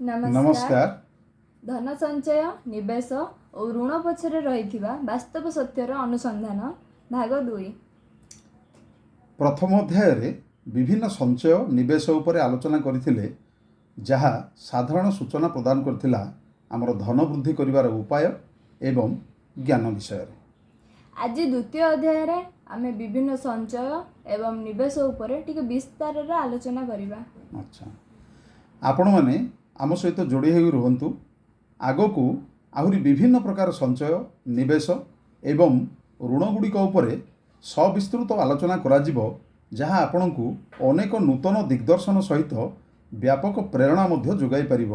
ନମସ୍କାର। ନମସ୍କାର। ଧନ ସଞ୍ଚୟ, ନିବେଶ ଓ ଋଣ ପଛରେ ରହିଥିବା ବାସ୍ତବ ସତ୍ୟର ଅନୁସନ୍ଧାନ, ଭାଗ 2। ପ୍ରଥମ ଅଧ୍ୟାୟରେ ବିଭିନ୍ନ ସଞ୍ଚୟ, ନିବେଶ ଉପରେ ଆଲୋଚନା କରିଥିଲେ, ଯାହା ସାଧାରଣ ସୂଚନା ପ୍ରଦାନ କରିଥିଲା ଆମର ଧନ ବୃଦ୍ଧି କରିବାର ଉପାୟ ଏବଂ ଜ୍ଞାନ ବିଷୟରେ। ଆଜି ଦ୍ୱିତୀୟ ଅଧ୍ୟାୟରେ ଆମେ ବିଭିନ୍ନ ସଞ୍ଚୟ ଏବଂ ନିବେଶ ଉପରେ ଟିକେ ବିସ୍ତାରରେ ଆଲୋଚନା କରିବା। ଆଚ୍ଛା, ଆପଣମାନେ ଆମ ସହିତ ଯୋଡ଼ି ହୋଇ ରୁହନ୍ତୁ। ଆଗକୁ ଆହୁରି ବିଭିନ୍ନ ପ୍ରକାର ସଞ୍ଚୟ, ନିବେଶ ଏବଂ ଋଣ ଗୁଡ଼ିକ ଉପରେ ସବିସ୍ତୃତ ଆଲୋଚନା କରାଯିବ, ଯାହା ଆପଣଙ୍କୁ ଅନେକ ନୂତନ ଦିଗ୍ଦର୍ଶନ ସହିତ ବ୍ୟାପକ ପ୍ରେରଣା ମଧ୍ୟ ଯୋଗାଇ ପାରିବ,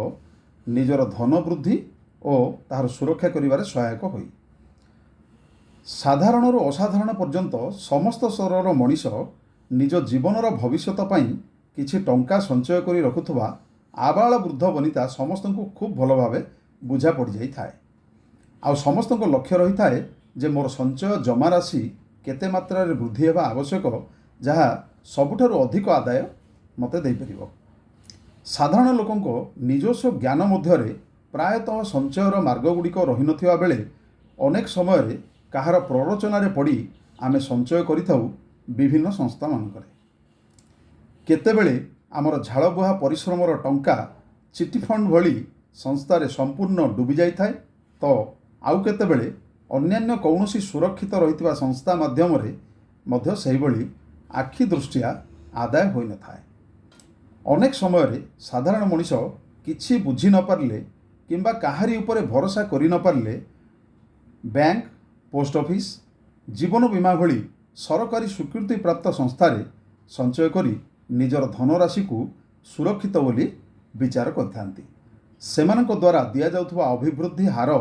ନିଜର ଧନ ବୃଦ୍ଧି ଓ ତାହାର ସୁରକ୍ଷା କରିବାରେ ସହାୟକ ହୋଇ। ସାଧାରଣରୁ ଅସାଧାରଣ ପର୍ଯ୍ୟନ୍ତ ସମସ୍ତ ସ୍ତରର ମଣିଷ ନିଜ ଜୀବନର ଭବିଷ୍ୟତ ପାଇଁ କିଛି ଟଙ୍କା ସଞ୍ଚୟ କରି ରଖୁଥିବା ଆବାଳ ବୃଦ୍ଧ ବନିତା ସମସ୍ତଙ୍କୁ ଖୁବ୍ ଭଲ ଭାବେ ବୁଝା ପଡ଼ିଯାଇଥାଏ। ଆଉ ସମସ୍ତଙ୍କ ଲକ୍ଷ୍ୟ ରହିଥାଏ ଯେ ମୋର ସଞ୍ଚୟ ଜମାରାଶି କେତେ ମାତ୍ରାରେ ବୃଦ୍ଧି ହେବା ଆବଶ୍ୟକ, ଯାହା ସବୁଠାରୁ ଅଧିକ ଆଦାୟ ମୋତେ ଦେଇପାରିବ। ସାଧାରଣ ଲୋକଙ୍କ ନିଜସ୍ୱ ଜ୍ଞାନ ମଧ୍ୟରେ ପ୍ରାୟତଃ ସଞ୍ଚୟର ମାର୍ଗଗୁଡ଼ିକ ରହିନଥିବା ବେଳେ ଅନେକ ସମୟରେ କାହାର ପ୍ରରୋଚନାରେ ପଡ଼ି ଆମେ ସଞ୍ଚୟ କରିଥାଉ ବିଭିନ୍ନ ସଂସ୍ଥାମାନଙ୍କରେ। କେତେବେଳେ ଆମର ଝାଳବୁହା ପରିଶ୍ରମର ଟଙ୍କା ଚିଟ୍ଫଣ୍ଡ ଭଳି ସଂସ୍ଥାରେ ସମ୍ପୂର୍ଣ୍ଣ ଡୁବି ଯାଇଥାଏ ତ ଆଉ କେତେବେଳେ ଅନ୍ୟାନ୍ୟ କୌଣସି ସୁରକ୍ଷିତ ରହିଥିବା ସଂସ୍ଥା ମାଧ୍ୟମରେ ମଧ୍ୟ ସେହିଭଳି ଆଖି ଦୃଷ୍ଟିଆ ଆଦାୟ ହୋଇନଥାଏ। ଅନେକ ସମୟରେ ସାଧାରଣ ମଣିଷ କିଛି ବୁଝି ନପାରିଲେ କିମ୍ବା କାହାରି ଉପରେ ଭରସା କରି ନପାରିଲେ ବ୍ୟାଙ୍କ, ପୋଷ୍ଟ ଅଫିସ, ଜୀବନ ବୀମା ଭଳି ସରକାରୀ ସ୍ୱୀକୃତିପ୍ରାପ୍ତ ସଂସ୍ଥାରେ ସଞ୍ଚୟ କରି ନିଜର ଧନରାଶିକୁ ସୁରକ୍ଷିତ ବୋଲି ବିଚାର କରିଥାନ୍ତି। ସେମାନଙ୍କ ଦ୍ୱାରା ଦିଆଯାଉଥିବା ଅଭିବୃଦ୍ଧି ହାର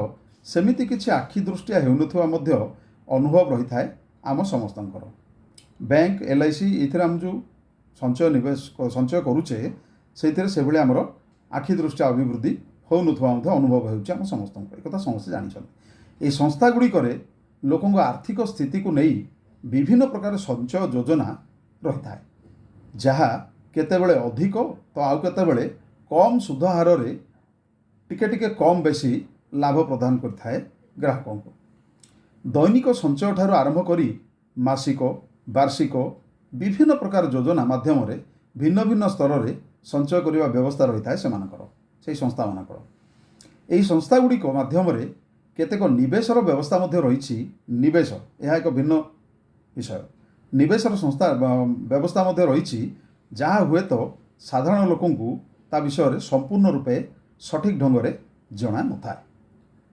ସେମିତି କିଛି ଆଖି ଦୃଷ୍ଟିଆ ହେଉନଥିବା ମଧ୍ୟ ଅନୁଭବ ରହିଥାଏ ଆମ ସମସ୍ତଙ୍କର। ବ୍ୟାଙ୍କ, LIC, ଏଇଥିରେ ଆମେ ଯେଉଁ ସଞ୍ଚୟ, ନିବେଶ, ସଞ୍ଚୟ କରୁଛେ, ସେଇଥିରେ ସେଭଳି ଆମର ଆଖି ଦୃଷ୍ଟିଆ ଅଭିବୃଦ୍ଧି ହେଉନଥିବା ମଧ୍ୟ ଅନୁଭବ ହେଉଛି ଆମ ସମସ୍ତଙ୍କୁ। ଏକଥା ସମସ୍ତେ ଜାଣିଛନ୍ତି। ଏହି ସଂସ୍ଥା ଗୁଡ଼ିକରେ ଲୋକଙ୍କ ଆର୍ଥିକ ସ୍ଥିତିକୁ ନେଇ ବିଭିନ୍ନ ପ୍ରକାର ସଞ୍ଚୟ ଯୋଜନା ରହିଥାଏ, ଯାହା କେତେବେଳେ ଅଧିକ ତ ଆଉ କେତେବେଳେ କମ୍ ସୁଧ ହାରରେ ଟିକେ ଟିକେ କମ୍ ବେଶୀ ଲାଭ ପ୍ରଦାନ କରିଥାଏ ଗ୍ରାହକଙ୍କୁ। ଦୈନିକ ସଞ୍ଚୟ ଠାରୁ ଆରମ୍ଭ କରି ମାସିକ, ବାର୍ଷିକ ବିଭିନ୍ନ ପ୍ରକାର ଯୋଜନା ମାଧ୍ୟମରେ ଭିନ୍ନ ଭିନ୍ନ ସ୍ତରରେ ସଞ୍ଚୟ କରିବା ବ୍ୟବସ୍ଥା ରହିଥାଏ ସେମାନଙ୍କର, ସେଇ ସଂସ୍ଥାମାନଙ୍କର। ଏହି ସଂସ୍ଥା ଗୁଡ଼ିକ ମାଧ୍ୟମରେ କେତେକ ନିବେଶର ବ୍ୟବସ୍ଥା ମଧ୍ୟ ରହିଛି। ନିବେଶ, ଏହା ଏକ ଭିନ୍ନ ବିଷୟ। ନିବେଶର ସଂସ୍ଥା ବ୍ୟବସ୍ଥା ମଧ୍ୟ ରହିଛି, ଯାହା ହୁଏତ ସାଧାରଣ ଲୋକଙ୍କୁ ତା ବିଷୟରେ ସମ୍ପୂର୍ଣ୍ଣ ରୂପେ ସଠିକ୍ ଢଙ୍ଗରେ ଜଣା ନଥାଏ।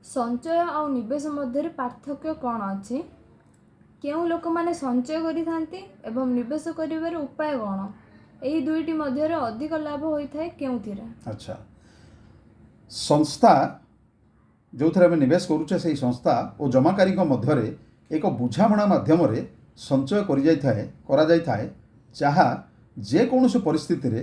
ସଞ୍ଚୟ ଆଉ ନିବେଶ ମଧ୍ୟରେ ପାର୍ଥକ୍ୟ କ'ଣ ଅଛି? କେଉଁ ଲୋକମାନେ ସଞ୍ଚୟ କରିଥାନ୍ତି ଏବଂ ନିବେଶ କରିବାର ଉପାୟ କ'ଣ? ଏହି ଦୁଇଟି ମଧ୍ୟରେ ଅଧିକ ଲାଭ ହୋଇଥାଏ କେଉଁଥିରେ? ଆଚ୍ଛା, ସଂସ୍ଥା ଯେଉଁଥିରେ ଆମେ ନିବେଶ କରୁଛେ, ସେହି ସଂସ୍ଥା ଓ ଜମାକାରୀଙ୍କ ମଧ୍ୟରେ ଏକ ବୁଝାମଣା ମାଧ୍ୟମରେ ସଞ୍ଚୟ କରାଯାଇଥାଏ, ଯାହା ଯେକୌଣସି ପରିସ୍ଥିତିରେ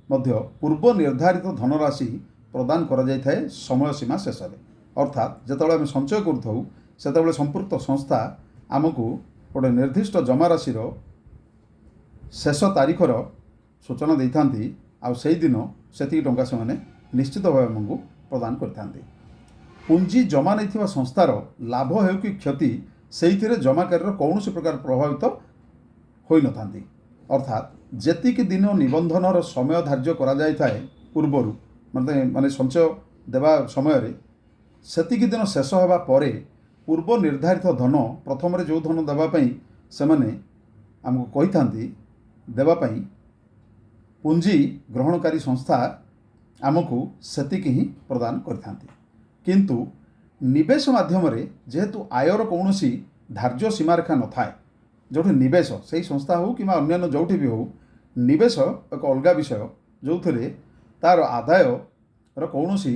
ମଧ୍ୟ ପୂର୍ବ ନିର୍ଦ୍ଧାରିତ ଧନରାଶି ପ୍ରଦାନ କରାଯାଇଥାଏ ସମୟ ସୀମା ଶେଷରେ। ଅର୍ଥାତ୍ ଯେତେବେଳେ ଆମେ ସଞ୍ଚୟ କରୁଥାଉ, ସେତେବେଳେ ସମ୍ପୃକ୍ତ ସଂସ୍ଥା ଆମକୁ ଗୋଟେ ନିର୍ଦ୍ଦିଷ୍ଟ ଜମାରାଶିର ଶେଷ ତାରିଖର ସୂଚନା ଦେଇଥାନ୍ତି ଆଉ ସେଇଦିନ ସେତିକି ଟଙ୍କା ସେମାନେ ନିଶ୍ଚିତ ଭାବେ ଆମକୁ ପ୍ରଦାନ କରିଥାନ୍ତି। ପୁଞ୍ଜି ଜମା ନେଇଥିବା ସଂସ୍ଥାର ଲାଭ ହେଉ କି କ୍ଷତି, ସେଇଥିରେ ଜମାକାରୀର କୌଣସି ପ୍ରକାର ପ୍ରଭାବିତ ହୋଇନଥାନ୍ତି। ଅର୍ଥାତ୍ ଯେତିକି ଦିନ ନିବନ୍ଧନର ସମୟ ଧାର୍ଯ୍ୟ କରାଯାଇଥାଏ ପୂର୍ବରୁ, ମାନେ ସଞ୍ଚୟ ଦେବା ସମୟରେ, ସେତିକି ଦିନ ଶେଷ ହେବା ପରେ ପୂର୍ବ ନିର୍ଦ୍ଧାରିତ ଧନ, ପ୍ରଥମରେ ଯେଉଁ ଧନ ଦେବା ପାଇଁ ସେମାନେ ଆମକୁ କହିଥାନ୍ତି ଦେବା ପାଇଁ, ପୁଞ୍ଜି ଗ୍ରହଣକାରୀ ସଂସ୍ଥା ଆମକୁ ସେତିକି ହିଁ ପ୍ରଦାନ କରିଥାନ୍ତି। କିନ୍ତୁ ନିବେଶ ମାଧ୍ୟମରେ ଯେହେତୁ ଆୟର କୌଣସି ଧାର୍ଯ୍ୟ ସୀମାରେଖା ନଥାଏ, ଯେଉଁଠି ନିବେଶ, ସେଇ ସଂସ୍ଥା ହେଉ କିମ୍ବା ଅନ୍ୟାନ୍ୟ ଯେଉଁଠି ବି ହେଉ, ନିବେଶ ଏକ ଅଲଗା ବିଷୟ, ଯେଉଁଥିରେ ତା'ର ଆଦାୟର କୌଣସି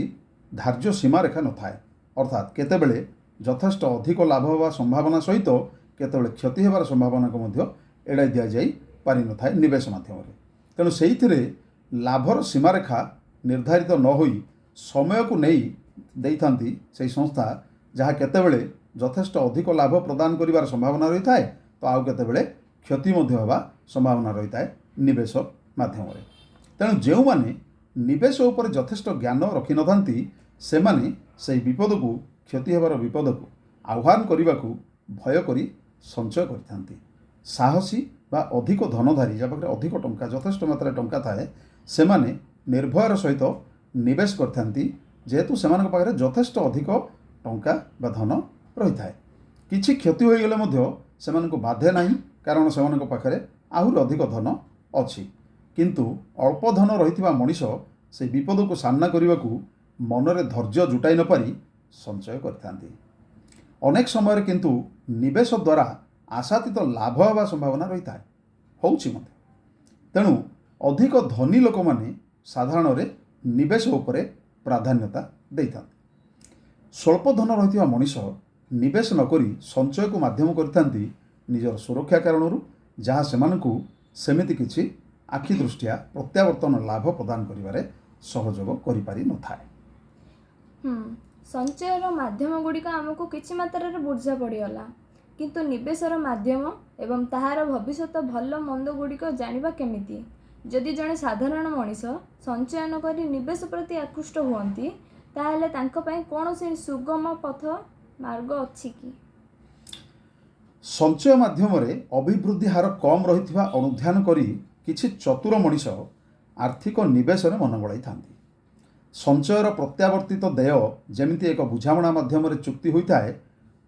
ଧାର୍ଯ୍ୟ ସୀମାରେଖା ନଥାଏ। ଅର୍ଥାତ୍ କେତେବେଳେ ଯଥେଷ୍ଟ ଅଧିକ ଲାଭ ହେବା ସମ୍ଭାବନା ସହିତ କେତେବେଳେ କ୍ଷତି ହେବାର ସମ୍ଭାବନାକୁ ମଧ୍ୟ ଏଡ଼ାଇ ଦିଆଯାଇ ପାରିନଥାଏ ନିବେଶ ମାଧ୍ୟମରେ। ତେଣୁ ସେଇଥିରେ ଲାଭର ସୀମାରେଖା ନିର୍ଦ୍ଧାରିତ ନ ହୋଇ ସମୟକୁ ନେଇ ଦେଇଥାନ୍ତି ସେଇ ସଂସ୍ଥା, ଯାହା କେତେବେଳେ ଯଥେଷ୍ଟ ଅଧିକ ଲାଭ ପ୍ରଦାନ କରିବାର ସମ୍ଭାବନା ରହିଥାଏ ତ ଆଉ କେତେବେଳେ କ୍ଷତି ମଧ୍ୟ ହେବା ସମ୍ଭାବନା ରହିଥାଏ ନିବେଶ ମାଧ୍ୟମରେ। ତେଣୁ ଯେଉଁମାନେ ନିବେଶ ଉପରେ ଯଥେଷ୍ଟ ଜ୍ଞାନ ରଖିନଥାନ୍ତି, ସେମାନେ ସେହି ବିପଦକୁ, କ୍ଷତି ହେବାର ବିପଦକୁ ଆହ୍ୱାନ କରିବାକୁ ଭୟ କରି ସଞ୍ଚୟ କରିଥାନ୍ତି। ସାହସୀ ବା ଅଧିକ ଧନଧାରୀ, ଯାହା ପାଖରେ ଅଧିକ ଟଙ୍କା, ଯଥେଷ୍ଟ ମାତ୍ରାରେ ଟଙ୍କା ଥାଏ, ସେମାନେ ନିର୍ଭୟର ସହିତ ନିବେଶ କରିଥାନ୍ତି, ଯେହେତୁ ସେମାନଙ୍କ ପାଖରେ ଯଥେଷ୍ଟ ଅଧିକ ଟଙ୍କା ବା ଧନ ରହିଥାଏ। କିଛି କ୍ଷତି ହୋଇଗଲେ ମଧ୍ୟ ସେମାନଙ୍କୁ ବାଧେ ନାହିଁ, କାରଣ ସେମାନଙ୍କ ପାଖରେ ଆହୁରି ଅଧିକ ଧନ ଅଛି। କିନ୍ତୁ ଅଳ୍ପ ଧନ ରହିଥିବା ମଣିଷ ସେ ବିପଦକୁ ସାମ୍ନା କରିବାକୁ ମନରେ ଧୈର୍ଯ୍ୟ ଜୁଟାଇ ନପାରି ସଞ୍ଚୟ କରିଥାନ୍ତି। ଅନେକ ସମୟରେ କିନ୍ତୁ ନିବେଶ ଦ୍ୱାରା ଆଶାତୀତ ଲାଭ ହେବା ସମ୍ଭାବନା ରହିଥାଏ, ହେଉଛି ମଧ୍ୟ। ତେଣୁ ଅଧିକ ଧନୀ ଲୋକମାନେ ସାଧାରଣରେ ନିବେଶ ଉପରେ ପ୍ରାଧାନ୍ୟତା ଦେଇଥାନ୍ତି। ସ୍ୱଳ୍ପ ଧନ ରହିଥିବା ମଣିଷ ନିବେଶ ନକରି ସଞ୍ଚୟକୁ ମାଧ୍ୟମ କରିଥାନ୍ତି ନିଜର ସୁରକ୍ଷା କାରଣରୁ, ଯାହା ସେମାନଙ୍କୁ ସେମିତି କିଛି ଆଖି ଦୃଷ୍ଟିଆ ପ୍ରତ୍ୟାବର୍ତ୍ତନ ଲାଭ ପ୍ରଦାନ କରିବାରେ ସହଯୋଗ କରିପାରିନଥାଏ। ସଞ୍ଚୟର ମାଧ୍ୟମ ଗୁଡ଼ିକ ଆମକୁ କିଛି ମାତ୍ରାରେ ବୁଝା ପଡ଼ିଗଲା, କିନ୍ତୁ ନିବେଶର ମାଧ୍ୟମ ଏବଂ ତାହାର ଭବିଷ୍ୟତ ଭଲ ମନ୍ଦ ଗୁଡ଼ିକ ଜାଣିବା କେମିତି? ଯଦି ଜଣେ ସାଧାରଣ ମଣିଷ ସଞ୍ଚୟ ନକରି ନିବେଶ ପ୍ରତି ଆକୃଷ୍ଟ ହୁଅନ୍ତି, ତାହେଲେ ତାଙ୍କ ପାଇଁ କୌଣସି ସୁଗମ ପଥ ମାର୍ଗ ଅଛି କି? ସଞ୍ଚୟ ମାଧ୍ୟମରେ ଅଭିବୃଦ୍ଧି ହାର କମ୍ ରହିଥିବା ଅନୁଧ୍ୟାନ କରି କିଛି ଚତୁର ମଣିଷ ଆର୍ଥିକ ନିବେଶରେ ମନ ବଳାଇଥାନ୍ତି। ସଞ୍ଚୟର ପ୍ରତ୍ୟାବର୍ତ୍ତିତ ଦେୟ ଯେମିତି ଏକ ବୁଝାମଣା ମାଧ୍ୟମରେ ଚୁକ୍ତି ହୋଇଥାଏ,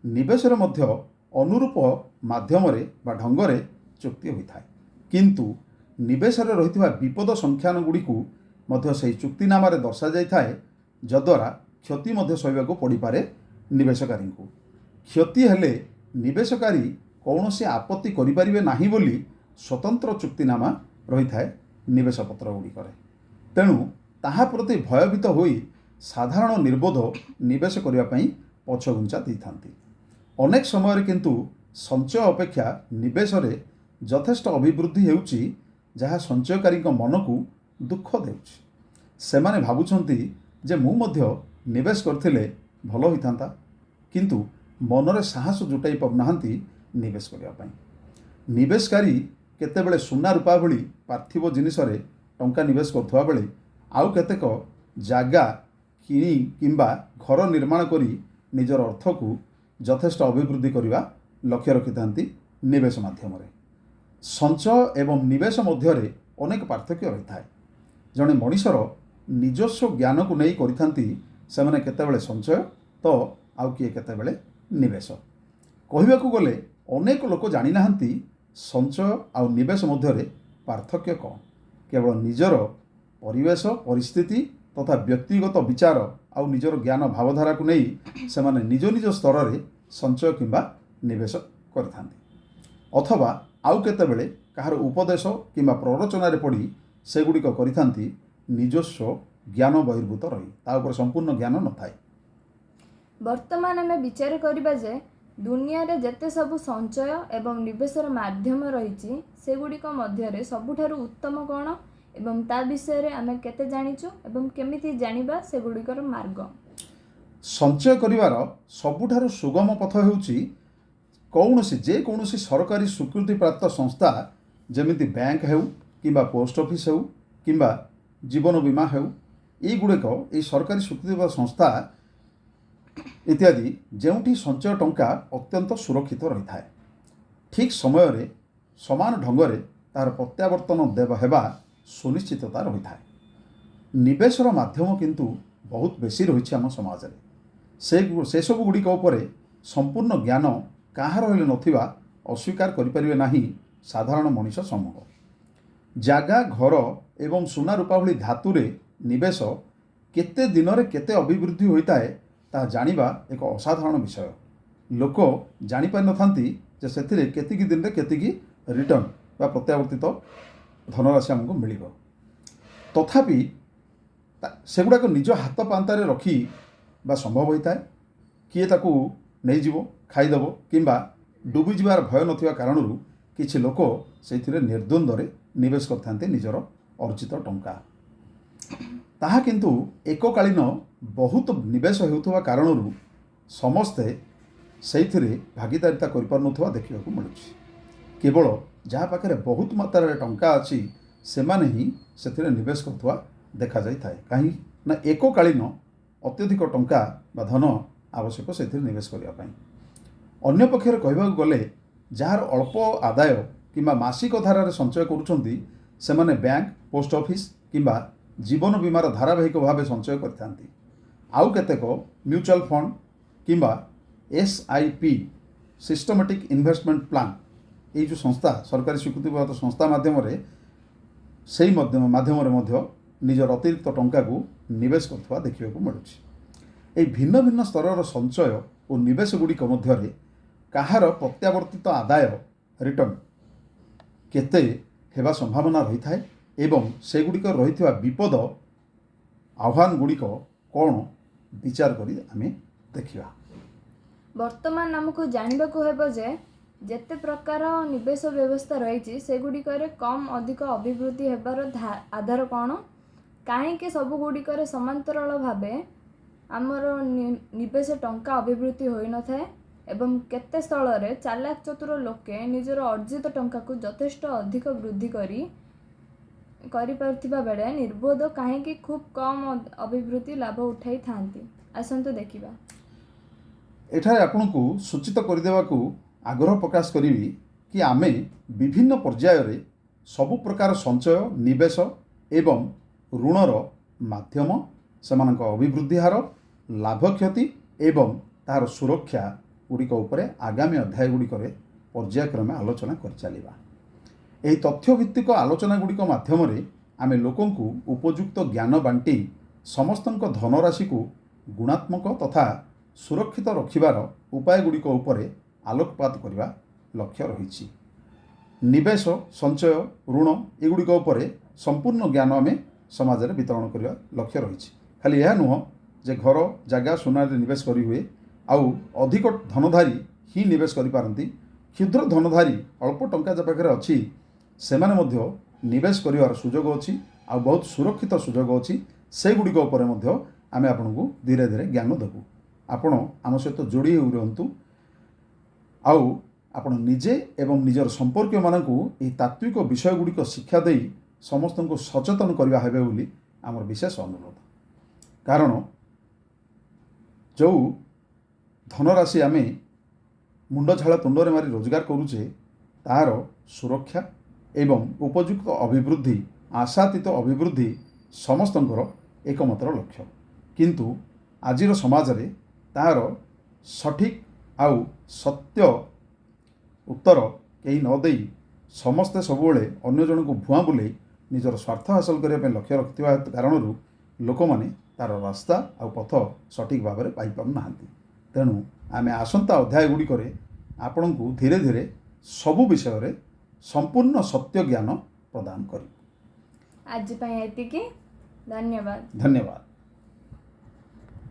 ନିବେଶରେ ମଧ୍ୟ ଅନୁରୂପ ମାଧ୍ୟମରେ ବା ଢଙ୍ଗରେ ଚୁକ୍ତି ହୋଇଥାଏ। କିନ୍ତୁ ନିବେଶରେ ରହିଥିବା ବିପଦ ସଂଖ୍ୟାନ ଗୁଡ଼ିକୁ ମଧ୍ୟ ସେହି ଚୁକ୍ତିନାମାରେ ଦର୍ଶାଯାଇଥାଏ, ଯଦ୍ୱାରା କ୍ଷତି ମଧ୍ୟ ସହିବାକୁ ପଡ଼ିପାରେ ନିବେଶକାରୀଙ୍କୁ। କ୍ଷତି ହେଲେ ନିବେଶକାରୀ କୌଣସି ଆପତ୍ତି କରିପାରିବେ ନାହିଁ ବୋଲି ସ୍ୱତନ୍ତ୍ର ଚୁକ୍ତିନାମା ରହିଥାଏ ନିବେଶ ପତ୍ର ଗୁଡ଼ିକରେ। ତେଣୁ ତାହା ପ୍ରତି ଭୟଭୀତ ହୋଇ ସାଧାରଣ ନିର୍ବୋଧ ନିବେଶ କରିବା ପାଇଁ ପଛଘୁଞ୍ଚା ଦେଇଥାନ୍ତି। ଅନେକ ସମୟରେ କିନ୍ତୁ ସଞ୍ଚୟ ଅପେକ୍ଷା ନିବେଶରେ ଯଥେଷ୍ଟ ଅଭିବୃଦ୍ଧି ହେଉଛି, ଯାହା ସଞ୍ଚୟକାରୀଙ୍କ ମନକୁ ଦୁଃଖ ଦେଉଛି। ସେମାନେ ଭାବୁଛନ୍ତି ଯେ ମୁଁ ମଧ୍ୟ ନିବେଶ କରିଥିଲେ ଭଲ ହୋଇଥାନ୍ତା, କିନ୍ତୁ ମନରେ ସାହସ ଜୁଟାଇ ପାରୁନାହାନ୍ତି ନିବେଶ କରିବା ପାଇଁ। ନିବେଶକାରୀ କେତେବେଳେ ସୁନା ରୂପା ଭଳି ପାର୍ଥିବ ଜିନିଷରେ ଟଙ୍କା ନିବେଶ କରୁଥିବା ବେଳେ ଆଉ କେତେକ ଜାଗା କିଣି କିମ୍ବା ଘର ନିର୍ମାଣ କରି ନିଜର ଅର୍ଥକୁ ଯଥେଷ୍ଟ ଅଭିବୃଦ୍ଧି କରିବା ଲକ୍ଷ୍ୟ ରଖିଥାନ୍ତି ନିବେଶ ମାଧ୍ୟମରେ। ସଞ୍ଚୟ ଏବଂ ନିବେଶ ମଧ୍ୟରେ ଅନେକ ପାର୍ଥକ୍ୟ ରହିଥାଏ। ଜଣେ ମଣିଷର ନିଜସ୍ୱ ଜ୍ଞାନକୁ ନେଇ କରିଥାନ୍ତି ସେମାନେ କେତେବେଳେ ସଞ୍ଚୟ ତ ଆଉ କିଏ କେତେବେଳେ ନିବେଶ। କହିବାକୁ ଗଲେ ଅନେକ ଲୋକ ଜାଣିନାହାନ୍ତି ସଞ୍ଚୟ ଆଉ ନିବେଶ ମଧ୍ୟରେ ପାର୍ଥକ୍ୟ କ'ଣ। କେବଳ ନିଜର ପରିବେଶ ପରିସ୍ଥିତି ତଥା ବ୍ୟକ୍ତିଗତ ବିଚାର ଆଉ ନିଜର ଜ୍ଞାନ ଭାବଧାରାକୁ ନେଇ ସେମାନେ ନିଜ ନିଜ ସ୍ତରରେ ସଞ୍ଚୟ କିମ୍ବା ନିବେଶ କରିଥାନ୍ତି, ଅଥବା ଆଉ କେତେବେଳେ କାହାର ଉପଦେଶ କିମ୍ବା ପ୍ରରୋଚନାରେ ପଡ଼ି ସେଗୁଡ଼ିକ କରିଥାନ୍ତି ନିଜସ୍ୱ ଜ୍ଞାନ ବହିର୍ଭୂତ ରହି, ତା ଉପରେ ସମ୍ପୂର୍ଣ୍ଣ ଜ୍ଞାନ ନଥାଏ। ବର୍ତ୍ତମାନ ଆମେ ବିଚାର କରିବା ଯେ ଦୁନିଆରେ ଯେତେ ସବୁ ସଞ୍ଚୟ ଏବଂ ନିବେଶର ମାଧ୍ୟମ ରହିଛି, ସେଗୁଡ଼ିକ ମଧ୍ୟରେ ସବୁଠାରୁ ଉତ୍ତମ କ'ଣ ଏବଂ ତା ବିଷୟରେ ଆମେ କେତେ ଜାଣିଛୁ ଏବଂ କେମିତି ଜାଣିବା ସେଗୁଡ଼ିକର ମାର୍ଗ? ସଞ୍ଚୟ କରିବାର ସବୁଠାରୁ ସୁଗମ ପଥ ହେଉଛି କୌଣସି ଯେକୌଣସି ସରକାରୀ ସ୍ୱୀକୃତିପ୍ରାପ୍ତ ସଂସ୍ଥା, ଯେମିତି ବ୍ୟାଙ୍କ ହେଉ କିମ୍ବା ପୋଷ୍ଟ ଅଫିସ୍ ହେଉ କିମ୍ବା ଜୀବନ ବୀମା ହେଉ, ଏଇଗୁଡ଼ିକ ଏଇ ସରକାରୀ ସ୍ୱୀକୃତିପ୍ରାପ୍ତ ସଂସ୍ଥା ଇତ୍ୟାଦି, ଯେଉଁଠି ସଞ୍ଚୟ ଟଙ୍କା ଅତ୍ୟନ୍ତ ସୁରକ୍ଷିତ ରହିଥାଏ। ଠିକ୍ ସମୟରେ ସମାନ ଢଙ୍ଗରେ ତାହାର ପ୍ରତ୍ୟାବର୍ତ୍ତନ ହେବା ସୁନିଶ୍ଚିତତା ରହିଥାଏ। ନିବେଶର ମାଧ୍ୟମ କିନ୍ତୁ ବହୁତ ବେଶୀ ରହିଛି ଆମ ସମାଜରେ। ସେସବୁ ଗୁଡ଼ିକ ଉପରେ ସମ୍ପୂର୍ଣ୍ଣ ଜ୍ଞାନ କାହାର ହେଲେ ନଥିବା ଅସ୍ୱୀକାର କରିପାରିବେ ନାହିଁ ସାଧାରଣ ମଣିଷ ସମୂହ। ଜାଗା, ଘର ଏବଂ ସୁନା ରୂପା ଭଳି ଧାତୁରେ ନିବେଶ କେତେ ଦିନରେ କେତେ ଅଭିବୃଦ୍ଧି ହୋଇଥାଏ ତାହା ଜାଣିବା ଏକ ଅସାଧାରଣ ବିଷୟ। ଲୋକ ଜାଣିପାରିନଥାନ୍ତି ଯେ ସେଥିରେ କେତିକି ଦିନରେ କେତିକି ରିଟର୍ଣ୍ଣ ବା ପ୍ରତ୍ୟାବର୍ତ୍ତିତ ଧନରାଶି ଆମକୁ ମିଳିବ। ତଥାପି ସେଗୁଡ଼ାକ ନିଜ ହାତ ପାନ୍ତାରେ ରଖି ବା ସମ୍ଭବ ହୋଇଥାଏ। କିଏ ତାକୁ ନେଇଯିବ, ଖାଇଦେବ କିମ୍ବା ଡୁବିଯିବାର ଭୟ ନଥିବା କାରଣରୁ କିଛି ଲୋକ ସେଇଥିରେ ନିର୍ଦ୍ୱନ୍ଦ୍ୱରେ ନିବେଶ କରିଥାନ୍ତି ନିଜର ଅର୍ଜିତ ଟଙ୍କା। ତାହା କିନ୍ତୁ ଏକକାଳୀନ ବହୁତ ନିବେଶ ହେଉଥିବା କାରଣରୁ ସମସ୍ତେ ସେଇଥିରେ ଭାଗିଦାରିତା କରିପାରୁନଥିବା ଦେଖିବାକୁ ମିଳୁଛି। କେବଳ ଯାହା ପାଖରେ ବହୁତ ମାତ୍ରାରେ ଟଙ୍କା ଅଛି ସେମାନେ ହିଁ ସେଥିରେ ନିବେଶ କରୁଥିବା ଦେଖାଯାଇଥାଏ। କାହିଁକି ନା ଏକକାଳୀନ ଅତ୍ୟଧିକ ଟଙ୍କା ବା ଧନ ଆବଶ୍ୟକ ସେଥିରେ ନିବେଶ କରିବା ପାଇଁ। ଅନ୍ୟପକ୍ଷରେ କହିବାକୁ ଗଲେ, ଯାହାର ଅଳ୍ପ ଆଦାୟ କିମ୍ବା ମାସିକ ଧାରାରେ ସଞ୍ଚୟ କରୁଛନ୍ତି, ସେମାନେ ବ୍ୟାଙ୍କ, ପୋଷ୍ଟ ଅଫିସ୍ କିମ୍ବା ଜୀବନ ବୀମାର ଧାରାବାହିକ ଭାବେ ସଞ୍ଚୟ କରିଥାନ୍ତି। ଆଉ କେତେକ ମ୍ୟୁଚୁଆଲ ଫଣ୍ଡ କିମ୍ବା SIP, systematic investment plan, ଏଇ ଯେଉଁ ସଂସ୍ଥା, ସରକାରୀ ସ୍ୱୀକୃତିପ୍ରାପ୍ତ ସଂସ୍ଥା ମାଧ୍ୟମରେ, ସେଇ ମାଧ୍ୟମରେ ମଧ୍ୟ ନିଜର ଅତିରିକ୍ତ ଟଙ୍କାକୁ ନିବେଶ କରୁଥିବା ଦେଖିବାକୁ ମିଳୁଛି। ଏହି ଭିନ୍ନ ଭିନ୍ନ ସ୍ତରର ସଞ୍ଚୟ ଓ ନିବେଶ ଗୁଡ଼ିକ ମଧ୍ୟରେ କାହାର ପ୍ରତ୍ୟାବର୍ତ୍ତିତ ଆଦାୟ, ରିଟର୍ଣ୍ଣ, କେତେ ହେବା ସମ୍ଭାବନା ରହିଥାଏ ଏବଂ ସେଗୁଡ଼ିକ ରହିଥିବା ବିପଦ ଆହ୍ୱାନ ଗୁଡ଼ିକ କ'ଣ, ବିଚାର କରି ଆମେ ଦେଖିବା। ବର୍ତ୍ତମାନ ଆମକୁ ଜାଣିବାକୁ ହେବ ଯେ ଯେତେ ପ୍ରକାର ନିବେଶ ବ୍ୟବସ୍ଥା ରହିଛି, ସେଗୁଡ଼ିକରେ କମ୍ ଅଧିକ ଅଭିବୃଦ୍ଧି ହେବାର ଆଧାର କ'ଣ, କାହିଁକି ସବୁଗୁଡ଼ିକରେ ସମାନ୍ତରାଳ ଭାବେ ଆମର ନିବେଶ ଟଙ୍କା ଅଭିବୃଦ୍ଧି ହୋଇନଥାଏ ଏବଂ କେତେ ସ୍ଥଳରେ ଚାଲାକ ଚତୁର ଲୋକେ ନିଜର ଅର୍ଜିତ ଟଙ୍କାକୁ ଯଥେଷ୍ଟ ଅଧିକ ବୃଦ୍ଧି କରିପାରୁଥିବା ବେଳେ ନିର୍ବୋଧ କାହିଁକି ଖୁବ୍ କମ୍ ଅଭିବୃଦ୍ଧି ଲାଭ ଉଠାଇଥାନ୍ତି। ଆସନ୍ତୁ ଦେଖିବା। ଏଠାରେ ଆପଣଙ୍କୁ ସୂଚିତ କରିଦେବାକୁ ଆଗ୍ରହ ପ୍ରକାଶ କରିବି କି ଆମେ ବିଭିନ୍ନ ପର୍ଯ୍ୟାୟରେ ସବୁ ପ୍ରକାର ସଞ୍ଚୟ, ନିବେଶ ଏବଂ ଋଣର ମାଧ୍ୟମ, ସେମାନଙ୍କ ଅଭିବୃଦ୍ଧି ହାର, ଲାଭ କ୍ଷତି ଏବଂ ତାହାର ସୁରକ୍ଷା ଗୁଡ଼ିକ ଉପରେ ଆଗାମୀ ଅଧ୍ୟାୟ ଗୁଡ଼ିକରେ ପର୍ଯ୍ୟାୟକ୍ରମେ ଆଲୋଚନା କରିଚାଲିବା। ଏହି ତଥ୍ୟଭିତ୍ତିକ ଆଲୋଚନା ଗୁଡ଼ିକ ମାଧ୍ୟମରେ ଆମେ ଲୋକଙ୍କୁ ଉପଯୁକ୍ତ ଜ୍ଞାନ ବାଣ୍ଟି ସମସ୍ତଙ୍କ ଧନରାଶିକୁ ଗୁଣାତ୍ମକ ତଥା ସୁରକ୍ଷିତ ରଖିବାର ଉପାୟ ଗୁଡ଼ିକ ଉପରେ ଆଲୋକପାତ କରିବା ଲକ୍ଷ୍ୟ ରହିଛି। ନିବେଶ, ସଞ୍ଚୟ, ଋଣ ଏଗୁଡ଼ିକ ଉପରେ ସମ୍ପୂର୍ଣ୍ଣ ଜ୍ଞାନ ଆମେ ସମାଜରେ ବିତରଣ କରିବା ଲକ୍ଷ୍ୟ ରହିଛି। ଖାଲି ଏହା ନୁହଁ ଯେ ଘର, ଜାଗା, ସୁନାରେ ନିବେଶ କରିହୁଏ ଆଉ ଅଧିକ ଧନଧାରୀ ହିଁ ନିବେଶ କରିପାରନ୍ତି। କ୍ଷୁଦ୍ର ଧନଧାରୀ, ଅଳ୍ପ ଟଙ୍କା ଯାହା ପାଖରେ ଅଛି, ସେମାନେ ମଧ୍ୟ ନିବେଶ କରିବାର ସୁଯୋଗ ଅଛି ଆଉ ବହୁତ ସୁରକ୍ଷିତ ସୁଯୋଗ ଅଛି। ସେଗୁଡ଼ିକ ଉପରେ ମଧ୍ୟ ଆମେ ଆପଣଙ୍କୁ ଧୀରେ ଧୀରେ ଜ୍ଞାନ ଦେବୁ। ଆପଣ ଆମ ସହିତ ଯୋଡ଼ି ହୋଇ ରୁହନ୍ତୁ ଆଉ ଆପଣ ନିଜେ ଏବଂ ନିଜର ସମ୍ପର୍କୀୟମାନଙ୍କୁ ଏହି ତାତ୍ତ୍ୱିକ ବିଷୟ ଗୁଡ଼ିକ ଶିକ୍ଷା ଦେଇ ସମସ୍ତଙ୍କୁ ସଚେତନ କରିବା ହେବେ ବୋଲି ଆମର ବିଶେଷ ଅନୁରୋଧ। କାରଣ ଯେଉଁ ଧନରାଶି ଆମେ ମୁଣ୍ଡ ଝାଳ ତୁଣ୍ଡରେ ମାରି ରୋଜଗାର କରୁଛେ, ତାହାର ସୁରକ୍ଷା ଏବଂ ଉପଯୁକ୍ତ ଅଭିବୃଦ୍ଧି, ଆଶାତୀତ ଅଭିବୃଦ୍ଧି ସମସ୍ତଙ୍କର ଏକମାତ୍ର ଲକ୍ଷ୍ୟ। କିନ୍ତୁ ଆଜିର ସମାଜରେ ତାହାର ସଠିକ୍ ଆଉ ସତ୍ୟ ଉତ୍ତର କେହି ନ ଦେଇ ସମସ୍ତେ ସବୁବେଳେ ଅନ୍ୟ ଜଣଙ୍କୁ ଭୁଆଁ ବୁଲେଇ ନିଜର ସ୍ୱାର୍ଥ ହାସଲ କରିବା ପାଇଁ ଲକ୍ଷ୍ୟ ରଖିଥିବା କାରଣରୁ ଲୋକମାନେ ତା'ର ରାସ୍ତା ଆଉ ପଥ ସଠିକ୍ ଭାବରେ ପାଇପାରୁନାହାନ୍ତି। ତେଣୁ ଆମେ ଆସନ୍ତା ଅଧ୍ୟାୟ ଗୁଡ଼ିକରେ ଆପଣଙ୍କୁ ଧୀରେ ଧୀରେ ସବୁ ବିଷୟରେ ସମ୍ପୂର୍ଣ୍ଣ ସତ୍ୟ ଜ୍ଞାନ ପ୍ରଦାନ କରିବୁ। ଆଜି ପାଇଁ ଏତିକି। ଧନ୍ୟବାଦ। ଧନ୍ୟବାଦ।